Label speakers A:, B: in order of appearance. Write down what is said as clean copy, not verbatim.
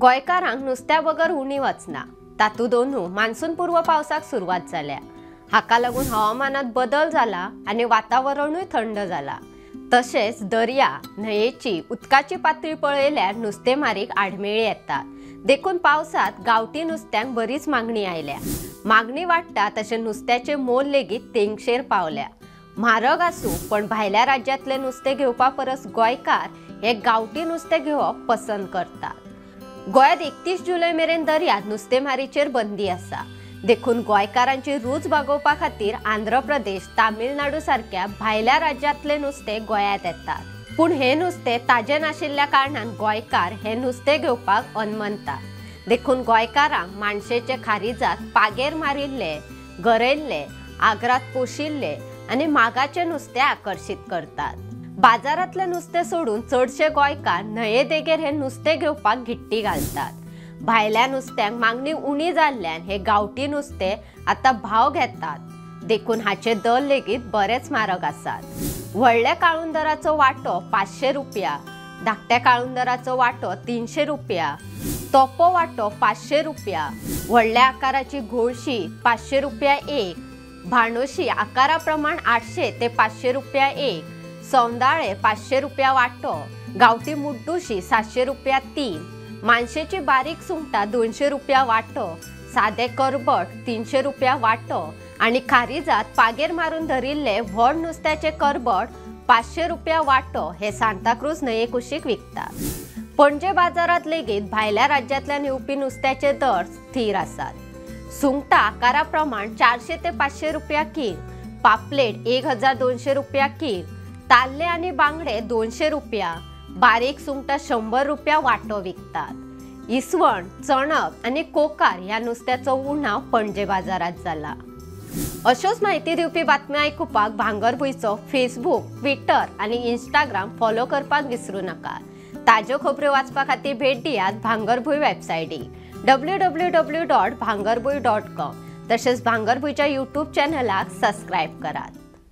A: गोंयकारांक नुस्त्या बगर उणी वचना. तातूंत दोनू मान्सून पूर्व पावसाक सुरवात जाल्या. हाका लागून हवामानात बदल जाला आनी वातावरणूय थंड जाला. तशेंच दर्या न्हंयेची उदकाची पातळी पळयल्यार नुस्तेमारीक आडमेळी येतात. देखून पावसांत गांवठी नुस्त्यांक बरीच मागणी आयल्या. मागणी वाडटा तशें नुस्त्याचे मोल लेगीत तेंगशेर पावल्या. म्हारग आसूं पण भायल्या राज्यांतले नुस्तें घेवपा परस गोंयकार हे गांवठी नुस्तें घेवप पसंत करतात. गोंयांत 31 जुलय मेरेन दर्यांत नुस्तेमारीचेर बंदी आसा. देखून गोंयकारांची रूच भागोवपा खातीर आंध्र प्रदेश, तामिळनाडू सारक्या भायल्या राज्यांतले नुस्तें गोंयांत येतात. पूण हे नुस्तें ताजें नाशिल्ल्या कारणान गोंयकार हे नुस्तें घेवपाक अनमनतात. देखून गोंयकारांक मानशेचे खारीजात पागेर मारिल्ले, गरयल्ले, आगरात पोशिल्ले आनी मागाचे नुस्तें आकर्शीत करतात. बाजारांतलें नुस्तें सोडून चडशे गोंयकार न्हंये देगेर हे नुस्तें घेवपाक घिट्टी घालतात. भायल्या नुस्त्यांक मागणी उणी जाल्ल्यान हे गांवठी नुस्तें आतां भाव घेतात. देखून हाचे दर लेगीत बरेच म्हारग आसात. व्हडल्या काळुंदराचो वांटो 500 रुपया, धाकट्या काळुंदराचो वांटो 300 रुपया, तोपो वांटो 500 रुपया, व्हडल्या आकाराची घोळशी 500 रुपया एक, भाणोशी आकारा प्रमाण 800 ते 500 रुपया एक, सौंदाळे 500 रुपया वांटो, गांवठी मुड्डुशी 700 रुपया 3, मानशेची बारीक सुंगटां 200 रुपया वांटो, सादे करबट 300 रुपया वांटो आनी खारीजात पागेर मारून धरिल्ले व्हड नुस्त्याचे करबट 500 रुपया वांटो हे सांताक्रूज न्हंये कुशीक विकतात. पणजे बाजारांत लेगीत भायल्या राज्यांतल्यान येवपी नुस्त्याचे दर स्थीर आसात. सुंगटां आकारा प्रमाण 400 ते 500 रुपया कील, पापलेट 1200 रुपया कील, ताल्ले आनी बांगडे 200 रुपया, बारीक सुंगटां 100 रुपया वांटो विकतात. इसवण, चणक आनी कोकार ह्या नुस्त्याचो उणाव पणजे बाजारांत जाला. अश्योच म्हायती दिवपी बातम्यो आयकुपाक भांगरभूंयचो फेसबूक, ट्विटर आनी इंस्टाग्राम फॉलो करपाक विसरू नाका. ताज्यो खबऱ्यो वाचपा खातीर भेट दियात भांगरभूंय वेबसायटीक www.bhangarbhuy.com. तशेंच भांगरभूंयच्या यूट्यूब चॅनलाक सबस्क्रायब करात.